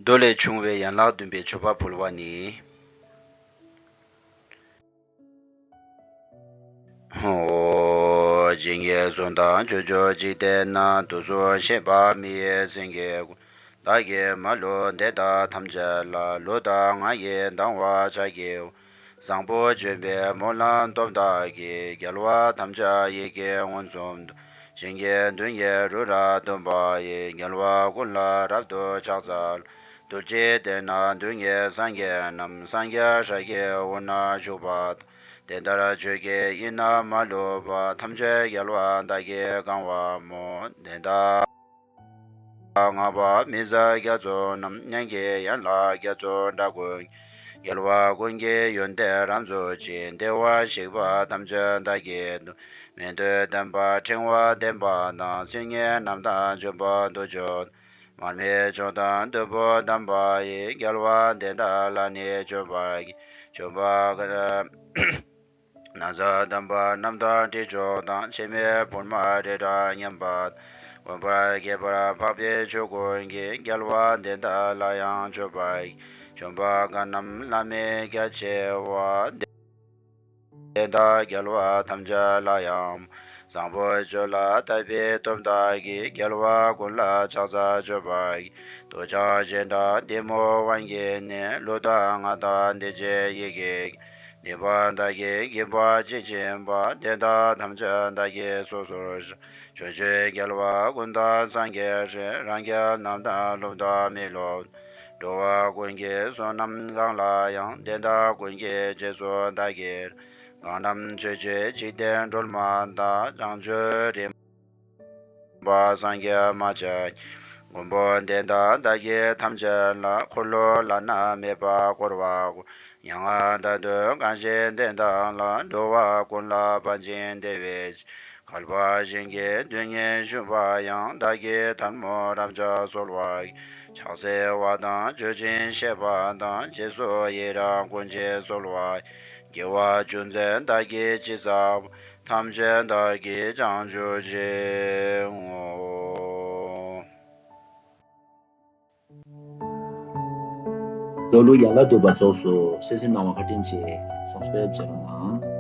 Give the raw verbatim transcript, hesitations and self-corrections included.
མདོ་ལས་བྱུང་བའི་ཡན་ལག་བདུན་པའི་མཆོད་པ་ཕུལ་བ་ནི། ཨོ། སྦྱིན་གྱི་གཟུགས་དང་སྤྱོད་ཕྱིར་འཇིག་རྟེན་ན། དུག་གསུམ་སྐྱེ་བ་མི་ཡི་སེམས་ཀྱི་ཀུན། བདག་གིས་མ་ལུས་འདི་དག་ཐམས་ཅད་ལ། ལུས་དང་ངག་ཡིད་དང་བ་ཕྱག་གི་བཟང་པོ་སྤྱོད་པའི་སྨོན་ལམ་སྟོབས་དག་གིས། རྒྱལ་བ་ཐམས་ཅད་ཡིད་ཀྱིས་མངོན་སུམ་དུ། ཞིང་གི་མདུན་གྱི་རི་རབ་སྟོན་པ་ཡི། རྒྱལ་བ་ཀུན་ལ་རབ་ཏུ་ཕྱག་འཚལ་ལོ། རྡུལ་གཅིག་སྟེང་ན་མདུན་གྱི་སངས་རྒྱས་རྣམས། སངས་རྒྱས་སྲས་ཀྱི་དབུས་ན་བཞུགས་པ་དང་། དེ་ལྟར་ཆོས་ཀྱི་དབྱིངས་རྣམས་མ་ལུས་པ། ཐམས་ཅད་རྒྱལ་བ་དག་གིས་གང་བར་མོས། དེ་དག་བསྔགས་པ་མི་ཟད་རྒྱ་མཚོ་རྣམས། མཉན་བཞིན་ཡན་ལག་རྒྱ་མཚོའི་སྒྲ་ཀུན། རྒྱལ་བ་ཀུན་གྱི་ཡོན་ཏན་རབ་རྫོགས་ཤིང་། བདེ་བར་གཤེགས་པ་ཐམས་ཅད་བདག་གིས་བསྟོད། མི་འདོད་བདེན་པ་ཕྲེང་བ་ལྡན་པ་དང་། སིལ་སྙན་རྣམས་དང་འཇམ་པོ་དུ་སྤྱོད། མར་མེ་མཆོག་དང་དོལ་པོ་ལྡན་པ་ཡི། རྒྱལ་བ་དེ་དག་ལ་ནི་མཆོད་པར་བགྱི། མཆོད་པ་ན་བཟའ་དམ་པ་རྣམས་དང་དྲི་མཆོག་དང་། འཆི་མེད་ཕུར་མ་རི་དང་མཉམ་པ། མངོན་པར་རྒྱས་པར་འཕགས་པའི་ཆོས་ཀུན་གྱི། རྒྱལ་བ་དེ་དག་ལ་ཡང་མཆོད་པར་བགྱི། མཆོད་པ་གང་རྣམས་བླ་མེད་རྒྱ་ཆེ་བ། དེ་དག་རྒྱལ་བ་ཐམས་ཅད་ལ་ཡང་། བཟང་པོ་སྤྱོད་ལ་དད་པའི་སྟོབས་དག་གིས། རྒྱལ་བ་ཀུན་ལ་ཕྱག་འཚལ་མཆོད་པར་བགྱི། འདོད་ཆགས་ཞེ་སྡང་གཏི་མུག་དབང་གིས་ནི། ལུས་དང་ངག་དང་འདི་ཕྱི་ཡི་གེ། སྡིག་པ་དག་གིས་བགྱིས་པ་ཅི་མཆིས་པ། དེ་དག་ཐམས་ཅད་བདག་གིས་སོ་སོར་བཤགས། ཕྱོགས་བཅུའི་རྒྱལ་བ་ཀུན་དང་སངས་རྒྱས་སྲས། རང་རྒྱལ་རྣམས་དང་སློབ་དང་མི་སློབ། འགྲོ་བ་ཀུན་གྱི་བསོད་ནམས་གང་ལ་ཡང་། དེ་དག་ཀུན་གྱི་རྗེས་སུ་བདག་གིས། གང་རྣམས་ཆོས་ཀྱི་འཇིག་རྟེན་སྒྲོན་མ་དང་། བྱང་ཆུབ་རིམ་པ་སངས་རྒྱས་མ་ཆགས་ཀྱི། མགོན་པོ་དེ་དག་བདག་གིས་ཐམས་ཅད་ལ། འཁོར་ལོ་བླ་ན་མེད་པ་བསྐོར་བ་ཀུན། མྱ་ངན་འདའ་སྟོན་གང་ཞིག་དེ་དག་ལ། འགྲོ་བ་ཀུན་ལ་ཕན་ཕྱིར་དེ་བས་ཀྱང་། བསྐལ་པ་ཞིང་གི་རྡུལ་སྙེད་བཞུགས་པ་ཡང་། བདག་གིས་ཐལ་མོ་རབ་ཕྱག་གསོལ་བ། ཕྱག་འཚལ་བ་དང་མཆོད་ཅིང་བཤགས་པ་དང་། རྗེས་སུ་ཡི་རང་ཀུན་གྱིས་གསོལ་བ། དགེ་བ་ཅུང་ཟད་བདག་གིས་ཅི་བསགས་པ། ཐམས་ཅད་བདག་གིས་ཀྱང་ཚུལ་བཞིན་བསྔོ། མདོ་ལུགས་ཡན་ལག་བདུན་པ་རྫོགས་སོ། གསན་གཟིགས་གནང་བར་བཀའ་དྲིན་ཆེ། སབ་སི་ཀ་རེབ་བྱེད་རོགས་གནང་།